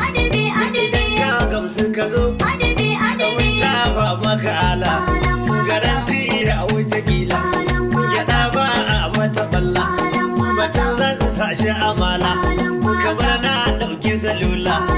Adabi, Idan adabi. ka gamsu ka zo, Adabi, mun adabi. tafa maka ala. Malam waka. Garanti ya wuce kila. Malam waka. Gyaɗa ba a mata balla. Malam waka. Batun zan sa shi amala. Malam waka. Kamar na ɗauki salula. Malam